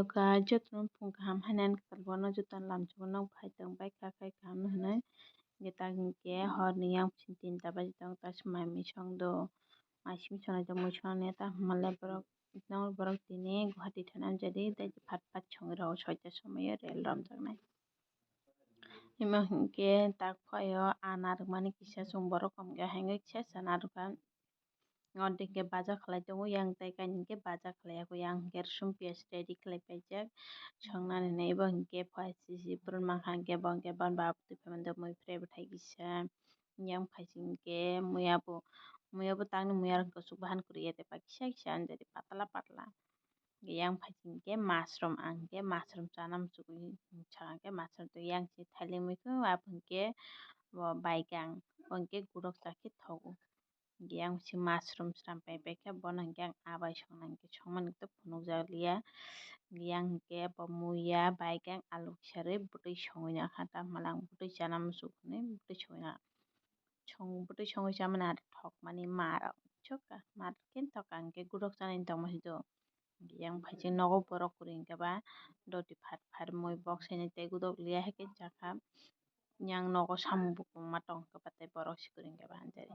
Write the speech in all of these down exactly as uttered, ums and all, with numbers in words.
Ka jotono phung kaham hainani kwtal bono jotono lamsogo nok phai tong bai kha khai kaham no hinwi. Hwnkhe tak hinkhe horni yang sing tinta baji tong ta swmai mui song do. Mai simi sonai tong mui sonani ta hwnmale borok nok borok tini Guwahati thana amjadi tei phat phat songwi rw soita somoyo rel romjaknai. Imo hinkhe tak phaio a narwkmani kisa chwng borok kom khe haino kisa cha narwkha. Ordek khe baja khlai tongo, yang tai kainwi khe baja khlai ya kho, yang hinkhe rwsong piyaj ready khlai paijak songnani hinwi. Bo hinkhe phaisisi borok mankha hinkhe bo hinkhe ban ba twi phaimani mui phre bwthai kisa. Yang phaising hinkhe muya bo, muya bo tangni muya rok kuchuk bahan kwrwi ya tei kisa kisa anjari patla patla. Yang phaising hinkhe mushroom, ang hinkhe mushroom chana muchugwi wngkha, hinkhe mushroom twi yang se thailik muikhu abo hinkhe bo baigang, bo hinkhe gurok chakhe thogo. Yang se mushroom sram pai pai khe bono hinkhe ang abai songna hinkhe songmani to phunukjak liya. Yang hinkhe bo muya baigang alu kisa rwi bwtwi songwi nakha, tamhala ang bwtwi chana muchuk hinwi bwtwi songwi nakha. Song bwtwi songwi chamani aro thokmani ma rok chokha, ma rok khe thokha hinkhe gurok chanani tongma se do. Yang phaising nogo borok kwrwi hinkhe ba doti phat phat mui bok saini tei gudok liya hai khe chakha. Yang nogo samung bo kwbangma tong khe ba tei borok se kwrwi hinkhe ba anjari.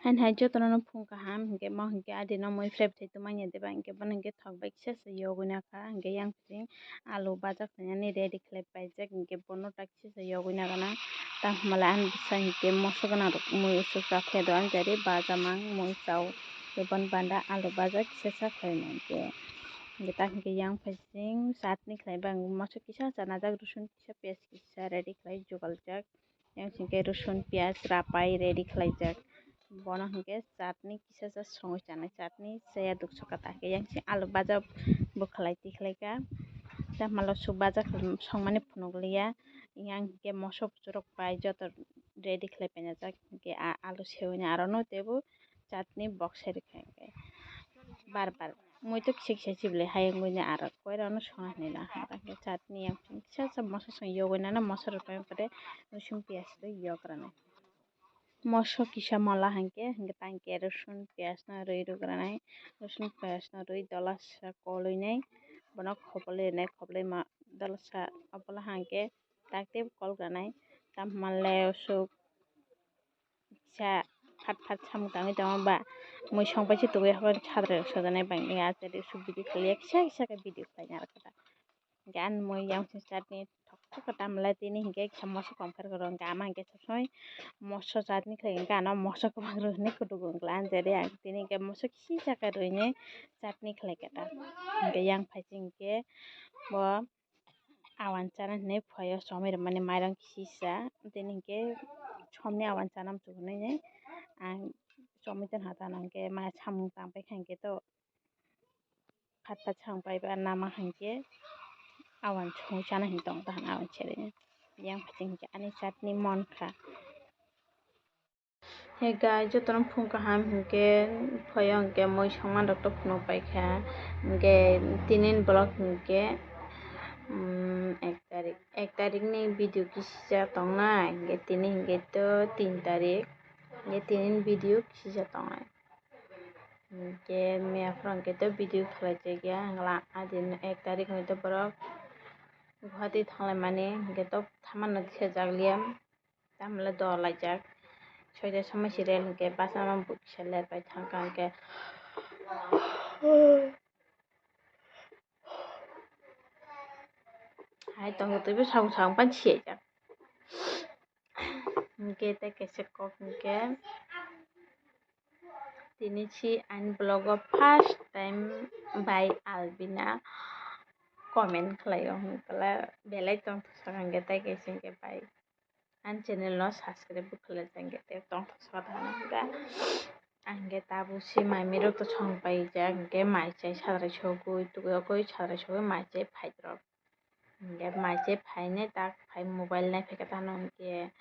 Haini hai jotono no phung kaham hinkhe mo hinkhe adino mui phre bwthai twmani ya deba hinkhe bono hinkhe thok bai kisa se yogwi nakha hinkhe yang phaising alu baja khlainani ready khlai paijak hinkhe bono tak kisa se yogwi nagana. Tamo hwnmale ani bwsa hinkhe moso gwnang rok mui usu cha khe do anjari baja mang mui chao tei bono banda alu baja kisa sa khlainai hinkhe. Hinkhe tak hinkhe yang phaising chutney khlai bang moso kisa chanajak rwsong kisa piyaj kisa ready khlai jugaljak. Yang sing khe rwsong piyaj rapai ready khlaijak. Bono hinkhe chutney kisa sa songwi chanai, chutney chaya dukso kata khe yang sing alu baja bo khlai tikhlai kha. Tamo losuk baja songmani phunuk liya. Yang hinkhe moso kuchurok pai joto ready khlai paina jak hinkhe a alu sewini arono teibo chutney bok sai rwkha hinkhe bar bar. Mui to kisa kisa chible hai wngwi no aro koi rokno songna hinwi nangkha. Chutney yang kisa sa moso song yogwi nana moso rok pai pore rwsong piyaj tei yok rwnai. Moso kisa mola hinkhe hinkhe tang khe rwsong piyaj no rwi rwgranai. Rwsong piyaj no rwi dola sa kolwi nai bono khobolwi rinai khobolwi ma dola sa obola hinkhe tak tei kol granai. Tamo hwnmale usuk kisa phat phat samung tangwi tongo ba mui song pai se tugwi hokhe sadrai rok sojanai bang ya achari usuk video khlaiya kisa kisa khe video khlaina rwkha da. Hinkhe ani mui yang sing chutney thok thok khe tamle tini hinkhe kisa moso kom khe rwkha hinkhe ama hinkhe sob somoi moso chutney khlai hinkhe ano moso kwbang rw hinwi kutugo wngkha anjari ang tini hinkhe moso kisa khe rwinwi chutney khlai kha da. Hinkhe yang phaising hinkhe bo awan chana hinwi phaio chomwi rwmani mairang kisa tini hinkhe somni awan chana muchungo hinwi ang chomwi tongkha tano hinkhe ma samung tang paikha hinkhe to phat phat samung paiba nama hinkhe awan chumui chana hinwi tongkha awan cherwi yang phaising hinkhe ani chutney mankha. Hey guys, jotono phung kaham hinkhe phaio hinkhe mui songman rok to phunuk paikha hinkhe tinin vlog hinkhe, um, ek tarik, ek tarik ni video kisijak tongnai hinkhe tini hinkhe to tin tarik hinkhe tinin video kisijak tongnai hinkhe miya phuru hinkhe to video khlaijakya hwnkhe adin ek tarik ni to borok Guwahati thanglaimani hinkhe to thamano khe jakliya. Tamle dolaijak. Soita somoi serial hinkhe bachama bo kisa lerbai thangkha hinkhe. Hai tongo twibo samung samung pan siyaijak. Hinkhe tei kaisa kok hinkhe tini si ani vlog o first time bai Albina comment khlaio hinkhe belai tongthok sakha hinkhe tei kaisa hinkhe bai. Ani channel no subscribe bo khlai tang khe tei tongthok saka tongthok hwnkha. Ang khe tabuk si mai mui rok to song pai jak, hwnkhe mai chai sadrai sogwi tugui okoi sadrai sogwi mai chai phai rok. Hwnkhe mai chai phainai tak phai mobile nai phaikha tano hwnkhe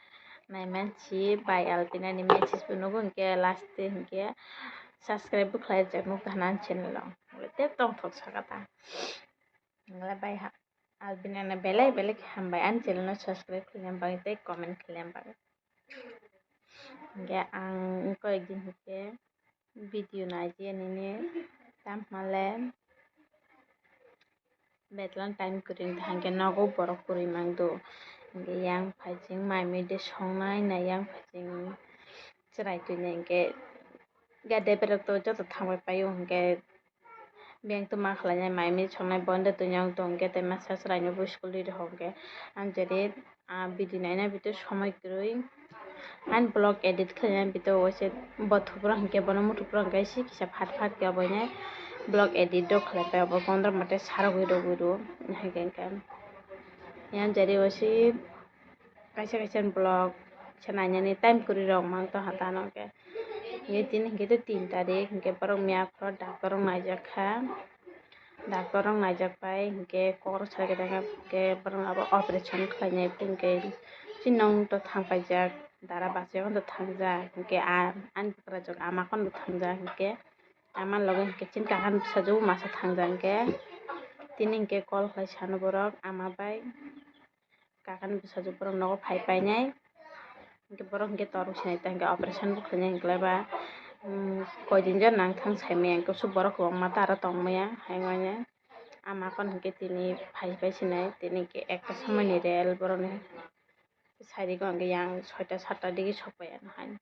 nai man si bai Albina ni message bo nugo hwnkhe last day hwnkhe subscribe bo khlai jak nukha ani channel o. Tei tongthok saka ta. Hwnkhe bai ha. Albina no belai belai khe hambai ani channel no subscribe khlaina bagwi tei comment khlaina bagwi. Hwnkhe ang koi din hwnkhe video naidi nini tam hwnle betlan time kwrwi hwnkhe nogo borok kwrwi mangdu. Hwnkhe yang phaising mai mui de songnai na yang phaising chwrai twinai hwnkhe gade berok to joto thangbai paio hwnkhe. Biyang tongma khlainai mai mui songnai bondo twi yang tong khe tei masa chwraino bo school ri rw hwnkhe. Ang jeri, ah, video naina bito somoi kwrwi. Ang vlog edit khlaina bito waisa bo thupra hwnkhe bono muthupra hwnkhe si kisa phat phat khe oboino vlog edit rok khlai pai obo kondro mate sarogwi rogwi rw hwnkhe hwnkhe. Yang jeri waisa kaisa kaisa vlog se nainani time kwrwi rok mang tongkha tano hwnkhe. Hwnkhe tini hwnkhe tei tin tarik hwnkhe borok miya phoro doctor rok naijak kha. Doctor rok naijak pai hwnkhe kok rok sai khe borok abo operation khlainai hwnkhe chini nok to thang paijak dara bachai o to thangjak hwnkhe ani bwkrajwk ama kono thangjak hwnkhe ama loge hwnkhe chini kaka ni bwsajwk masa thangjak hwnkhe tini hwnkhe call khlai sano borok ama bai. Kakani bwsajwk borok nogo phai painai. Hwnkhe borok hwnkhe torok sinai ta hwnkhe operation bo khlainai hwnkhe ba, um, koidin je nang thang saimaya hwnkhe borok kwbangma ta aro tongmaya hai manya. Ama kon hwnkhe tini phai pai sinai tini hwnkhe ekta somoini rel borokni. Sairikgo hwnkhe yang soita satta digi sokpaiya hai.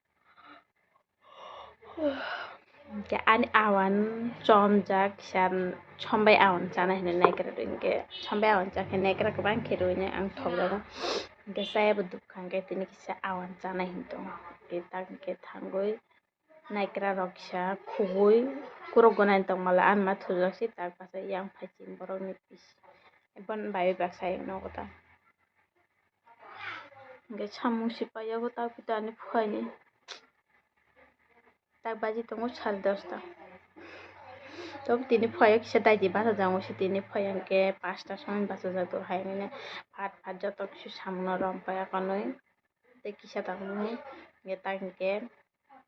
Hwnkhe ani awan chomjak kisa sombai awan chana hinwi naikra rw hwnkhe sombai awan chakhe naikra kwbang khe rwino ang thokjago. Hwnkhe chayabo dukha hwnkhe tini kisa awan chana hinwi tongo. Hwnkhe tak hwnkhe thangwi naikra rok kisa khugui kuruk gwnani tongmala ani ma thujak si tak bachai yang phaiching borokni bisi. Eboni bai bai baksa nogo ta. Hwnkhe samung si paiyago tak bita ani phuaini. Tak baji tongo sare dosta. Tobo tini phuaio kisa daidi bachajak se tini phuaio hwnkhe pasta somoi bachajak do hai manya phat phat joto kisa samungno rom paiya konwi tei kisa tangmani hwnkhe tak hwnkhe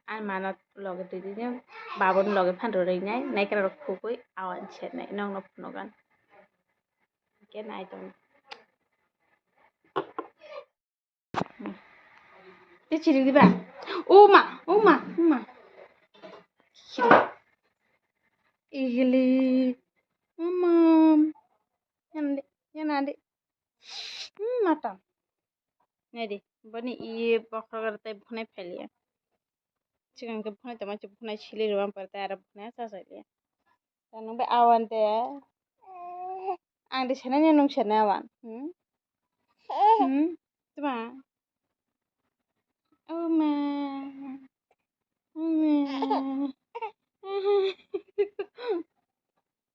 ani mano loge twi tini babuni loge phan rwrwinai naikra rok khugui awan sernai nokno phunukgwn. Hwnkhe nai tongo. Tei chiri diba? O ma, o ma, o ma. Igili. Mama. Yana de, yana de. Hmm, mata. Nadi, boni i bokhorok tei bhunai phailiya. Chikon khe bhunai tongma se bhunai sili rwma pore tei aro bhunai cha cha liya. Tamo bai awan de. Ang de senai nung senai awan. Hmm? Hmm? Tuma? O ma. O ma.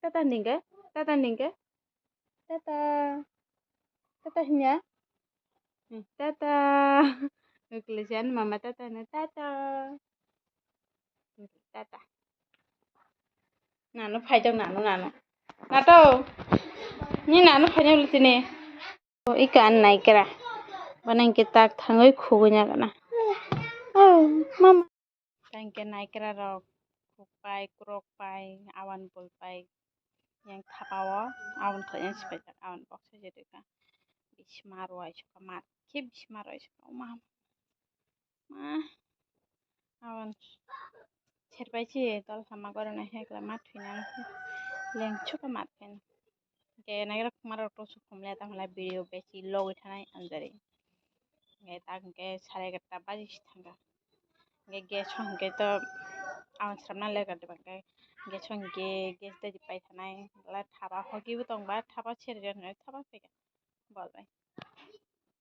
Tata ningke? Tata ningke? Tata. Tata hinya? Hmm, tata. Ukle jan mama tata na tata. Tata. Nanu phaijak nanu nanu. Nato. Ni nanu phaijak ulo tini. O ika an naikra. Bana hwnkhe tak thangwi khugui nagana. Oh, mama. Tei hwnkhe naikra rok khukpai, kwrwkpai, awan bulpai, yang thapao awan khlaina sipaijak, awan box se rwkha. Bisma rwai sukha mat khe bisma rwai sukha, o ma, ma, awan serpai se tol hama gorana hekla mat thwina leng sukha mat khe. Hwnkhe naikra khumar rok tosu khum le tamo le video besi logwi thanai anjari. Hwnkhe tak hwnkhe sare egarta baji si thangkha. Hwnkhe gas hwnkhe to awan sramna le egarta hwnkhe gas hwnkhe gas dai pai thanai le thapa hoki bo tong ba thapa seri rok thapa phaikha bol bai.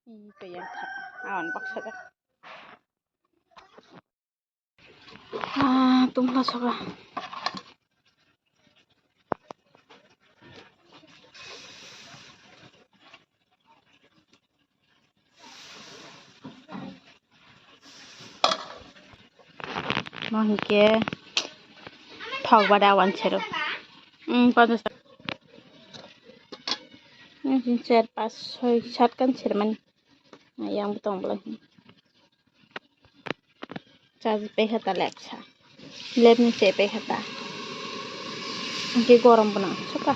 Ih to yang thapa awan baksa jak. Ah, tungkha soka. Mo hinkhe thok bada wan sero. Hmm, panchas taka. Hmm, char, pas, soi, sat kan sermani. Yang butong bolai. Chaji pekha ta lepsa. Lepni che pekha ta. Hwnkhe gorom bo nang suka.